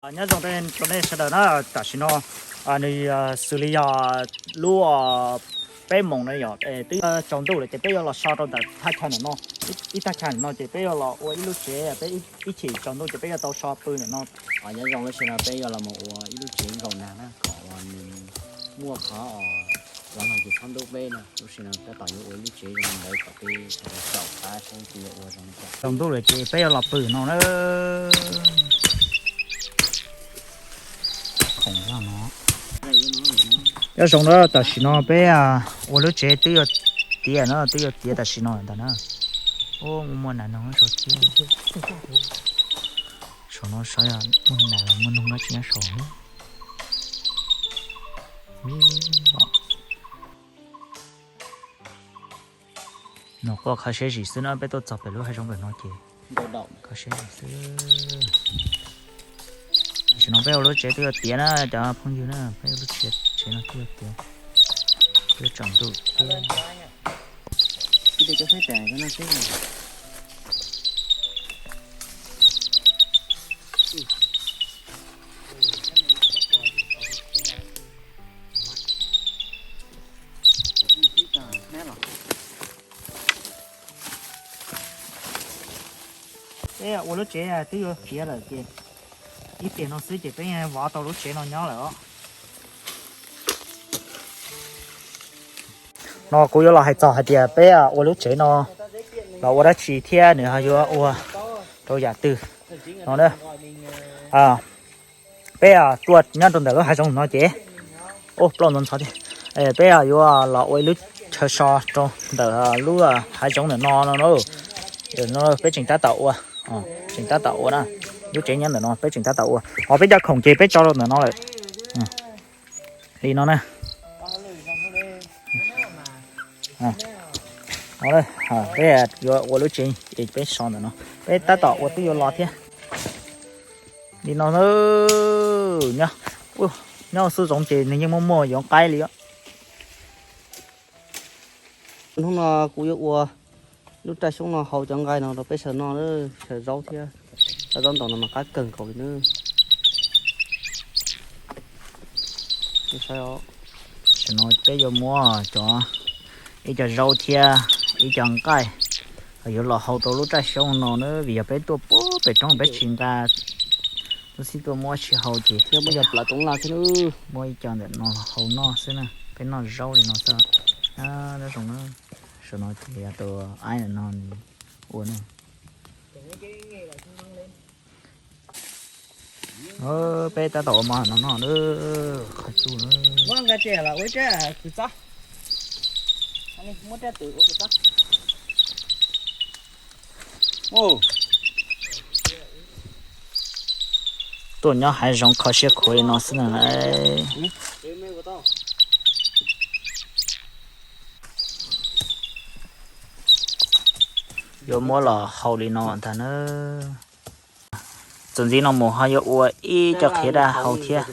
Nyob zoo rau nej sawv daws na, tam sim no nws xws li yog lub peb moos no yom, twb tsaus ntuj lawm ces peb yuav los so rau ntawm thaj chaw ntawm no, ib thaj chaw ntawm no ces peb yuav los ua ib lub tsev, peb ib chim tsaus ntuj ces peb yuav tau so pw ntawm no. Nyob zoo, lub sij hawm no peb yuav los mus ua ib lub tsev nkaum nag na, kom uas nws muaj qhov uas los no ces txhob ntub peb na. Lub sij hawm no tab tom yuav ua ib lub tsev zoo li ntawd kom peb sawv daws saum qab saib peb yuav ua zoo li cas. Tsaus ntuj lawm ces peb yuav los pw no na. Nyob zoo na, tam sim no peb ua lub tsev twb yuav tiav na, twb yuav tiav tam sim no ntag na. Ub, muaj nas noog nyob saud thiab. Saum no saib muaj nas muaj noog dab tsi nyob saud. No kuj kho siab zim xwb na, peb tuaj txog pem lub hav zoov pem no ces kho siab zim xwb. Tam sim no peb ua lub tsev twb yuav tiav na cov phooj ywg na, peb ua lub tsev, tsev no twb yuav tiav, twb tsaus ntuj thiab. Peb ua lub tsev twb yuav tiav lawm ces ib pliag no xwb ces peb vov tau lub tsev no nyob lawm os. No kuv yuav los hais txog hais tias peb ua lub tsev no los ua dab tsi thiab nws ho yuav ua rau yam twg no na. Peb tuaj nyob rau ntawm lub hav zoov no ces, ub, plaub ntxhov ntxhov thiab. Peb yuav los ua ib lub chaw so rau ntawm lub hav zoov ntawm no no. Peb tseem tab tom ua, tseem tab tom ua na. Lub tsev nyob ntawm no peb tseem tab tom ua, ho peb cov khoom ces peb tso rau ntawm no lawm li no na. Peb yuav ua lub tsev es peb so ntawm no, peb tab tom ua twb yuav los thiab. Li no, nyob xub zoov ces nws yeej muaj muaj yoov qaib li os. Hnub no kuv yuav ua lub raj xyoob no hau cov nqaij no rau peb sawv noj, sawv zaub thiab. Cov zaub ntaus no mas qab kawg nkaus li na. Tam sim no peb yuav muab cov, ib co zaub thiab ib co nqaij yuav los hau rau lub raj xyoob no na, vim yog peb tuaj puag pem roob peb tsis nqa, tuaj xib tuaj muab sib hau ces thiab muab cov plaws toov laj thiab, muab ib co ntawm no los hau noj xwb na, peb noj zaub li no xwb. Nyob zoo na, saum no ces yog tus aib ntawm no nws ua na. Peb tab tom ua mov no no, qhov tsuj na. Tuaj nyob hav zoov kho siab khuav li no xwb na. Yuav muab los hau li no ntag na. Txuas ntxiv no mus ho yuav ua ib co qhiav daj hau thiab.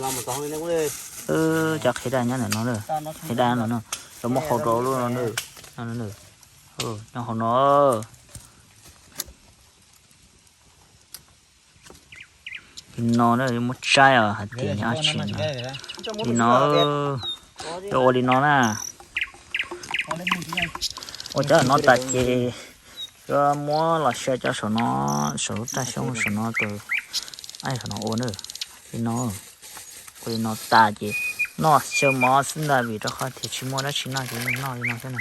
Cov qhiav daj nyob ntawm no, qhiav daj no, yuav muab hau rau lub no, nyob hauv no. Li no na, yuav muab tsaib os hais tias nyob tsis no. Li no, yuav ua li no na. Ua cov no tas ces yuav muab los xyaw cov saum no, saum lub raj xyoob saum no tus, saum no ua na. Li no, ua li no tas ces noj xyaw mov xwb ntag, vim rau qhov tias tsis muaj dab tsi noj ces noj li no xwb na.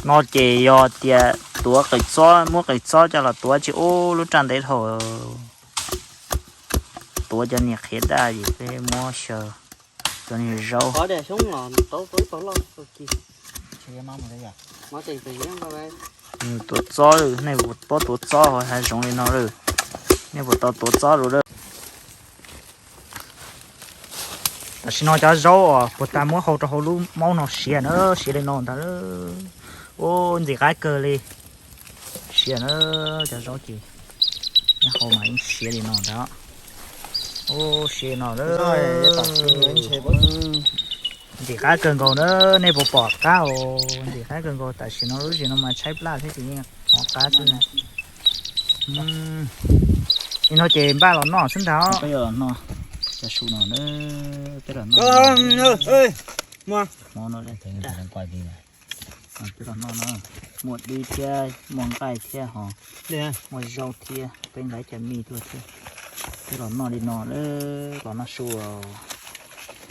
No ces yog tias tuav qws txob, muab qws txob coj los tuav tsis ub lub raj ntev dhau, tuav cov niag qhiav daj es peb muab xyaw cov niag zaub. Tuav txob, nej puas paub tuav txob hauv hav zoov li no lawm? Nej puas tau tuav txob lawm? Tam sim no cov zaub uas puag ta muab hau rau hauv lub maub no siav na, siav li no ntag. Ua ntxim qab kawg li. Siav na, cov zaub ces nyob hauv mas yeej siav li no ntag. Ua siav no, ntxim qab kawg nkaus na, nej puas pom qab os? Ntxim qab kawg nkaus, tam sim no lub zim no mas tshaib plaj thiab ces yeej hnov qab xwb. Nim no ces npaj los noj xwb ntag. Peb los noj cov su no na, peb los noj hmo no, peb los noj no, muaj dib thiab muaj nqaij thiab ho muaj zaub thiab, peb nqa ib co mij tuaj thiab. Peb los noj li no, los noj su.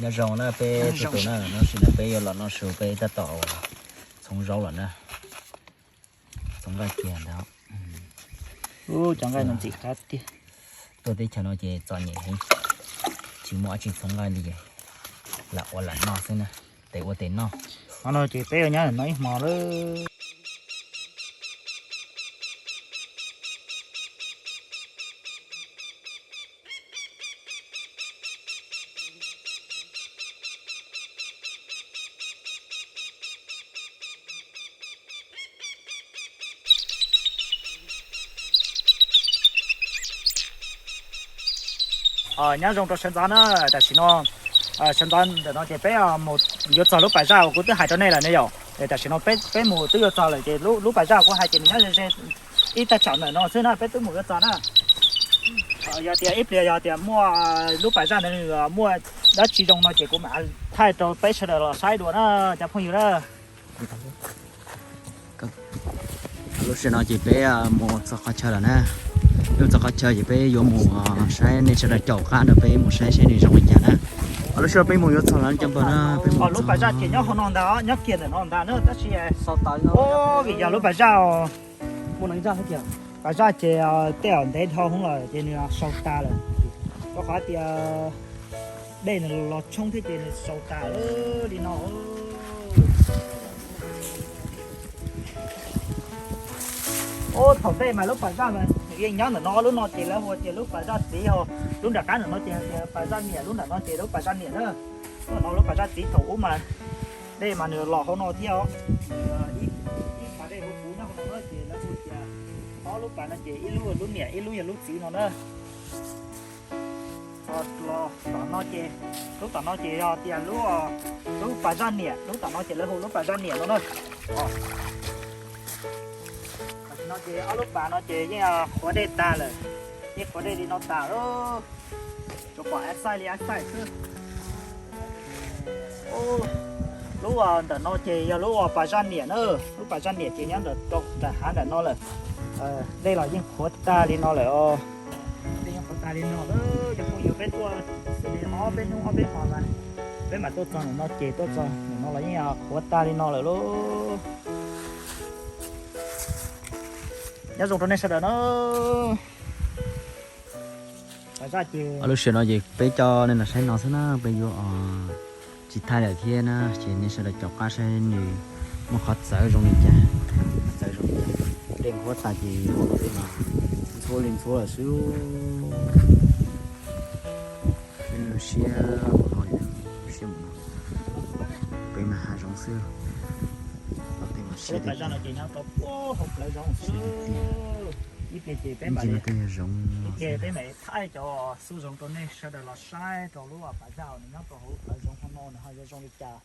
Nyob zoo na peb txhua tus na, tab sis no peb yuav los noj su, peb tab tom txhoov zaub lawm na. Txhoov nqaij kiag ntag. Cov nqaij no ntxim qab tiag. Tuaj teb chaws no ces txom nyem heev, tsis muaj dab tsi txhoov nqaij li, lam ua lam noj xwb na, tes ua tes noj. Qhov no ces peb yuav nyob no ib hmo lawm. Nyob zoo rau sawv ntxov na, tam sim no sawv ntxov ntawm no ces peb mus yuav txog lub pas zaj uas kuv twb hais rau nej lawm ne yom. Tam sim no peb mus twb yuav txog lawm ces lub pas zaj kuv hais ces nws nyob ze ze ib tag tsaum ntawm no xwb na, peb twb mus yuav txog na. Yog tias ib pliag yog tias muaj lub pas zaj ntawd nws muaj dab tsi zoo no ces kuv mam thaij rau peb sawv daws los saib dua na cov phooj ywg na. Lub sij hawm no ces peb mus txog qhov chaw lawm na. Mus txog qhov chaw ces peb yuav mus saib, nej sawv daws caum qab rau peb mus saib saib nws zoo li cas na. Lub sij hawm peb mus yuav txog lawm cov npawg na, peb mus. Lub pas zaj ces nyob hauv no ntag, nyob kiag ntawm no ntag na, tab sis vim yog lub pas zaj, pas zaj ces tej zaum ntev dhau hwv lawm ces nws sau tas lawm, rau qhov tias dej nws los tshoob thiab ces nws sau tas li no. Ub, thaum ntej mas lub pas zaj mas nws yeej nyob ntawm no, lub no ces lawv hu tias lub pas zaj txiv, lub nram qab ntawm no ces tias pas zaj niam, lub nram no ces lub pas zaj niam na. Lub no lub pas zaj txiv thaum ub mas dej mas nws los hauv no thiab os. Ib pas dej huv puv nyob hauv no na ces lawv hu tias ob lub pas no ces ib lub lub niam ib lub yog lub txiv no na. Los tom no ces, lub tom no ces yog tias lub, lub pas zaj niam, lub tom no ces lawv hu lub pas zaj niam no na. Tam sim no ces ob lub pas no ces yeej qhuav dej tag lawm, yeej qhuav dej li no tas lawm, tsuas pom av xaij li av xaij xwb. Lub ntawm no ces yog lub uas pas zaj niam na, lub pas zaj niam ces nyob ntawm rau nram hav ntawm no lawm. Dej los yeej qhuav tag li no lawm os. Dej yeej qhuav tag li no lawm, cov phooj ywg, peb tuaj xws li ob peb hnub ob peb hmo mas peb mam tuaj txog ntawm no ces tuaj txog ntawm no los yeej qhuav tag li no lawm lauj. Nyob zoo rau nej sawv daws na. Lub sij hawm no ces peb coj nej los saib no xwb na, peb yuav tsis thaij lawm thiab na, ces nej sawv daws caum qab saib nws muaj qhov txawv zoo li cas, txawv zoo li cas. Dej qhuav tas ces hauv no tej mas ntxhuav li ntxhuav lawm xwb. Peb siab mus no, siab mus no, peb mas hav zoov xwb. Tej mas siab tiag tiag. Ib pliag ces peb mam li, ib pliag peb mam li thaij cov xub zoov rau nej sawv daws los saib rau lub pas zaj nws nyob rau hauv hav zoov hauv no nws ho yuav zoo li cas.